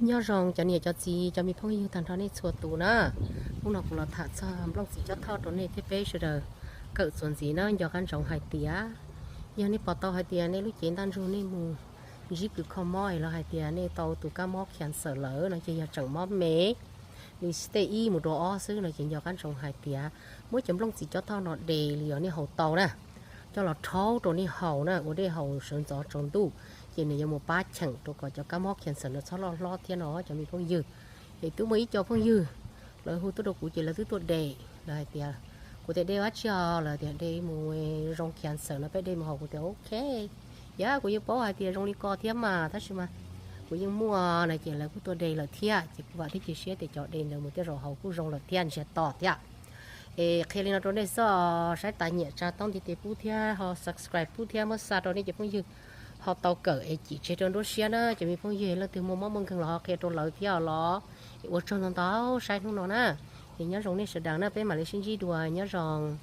Nyob zoo cov niam cov txiv cov me phooj ywg tag nrho nej txhua tus na. Hnub no kuv los tham txog nplooj txiv cob thoj rau nej thiab peb sawv daws kawm txuas ntxiv na. Nco qab ntsoov hais tias yog nej pom tau hais tias nej lub cev ntaj ntsug nej mus ntsib kws kho mob es lawv hais tias nej tau tus kab mob cancer lawm no ces yog tseem mob me li stage ib mus rau ob xwb no ces nco qab ntsoov hais tias muab cov nplooj txiv cob thoj no de li os nej haus tau na, coj los rhaub rau nej haus na, ua dej haus sawv ntxov tsaus ntuj, ces nws yuav mus pab cheem rau kom cov kab mob cancer no txhob loj hlob thiab no cov me phooj ywg. Es twb muaj ib co phooj ywg lawv hu tuaj rau kuv ces lawv twb tuaj de, lawv hais tias kuv tias de dab tsi os, lawv tias de mus zoo cancer no peb de mus haus, kuv tias ok, yog kuv yeej paub hais tias zoo li ko thiab mas tab sis mas kuv yeej muaj no ces lawv kuj tuaj de lawm thiab ces kuv vam thiab cia siab tias cov de ntawd mus tej zaum haus kuj zoo lawm thiab ntsiag to thiab. Es qhia li no rau nej xwb, saib tas nyiam tsa toob ntiv tes pub thiab ho subscribe pub thiab muab xa rau nej cov phooj ywg ho tau kawm es cim tseg rau nruab siab na. Cov me phooj ywg leej twg muaj mob muaj nkeeg los ho qhia rau lawv thiab os los. Es ua tsaug ntau ntau saib hnub no na. Es nyob zoo nej sawv daws na, peb mam li sib ntsib dua, nyob zoo.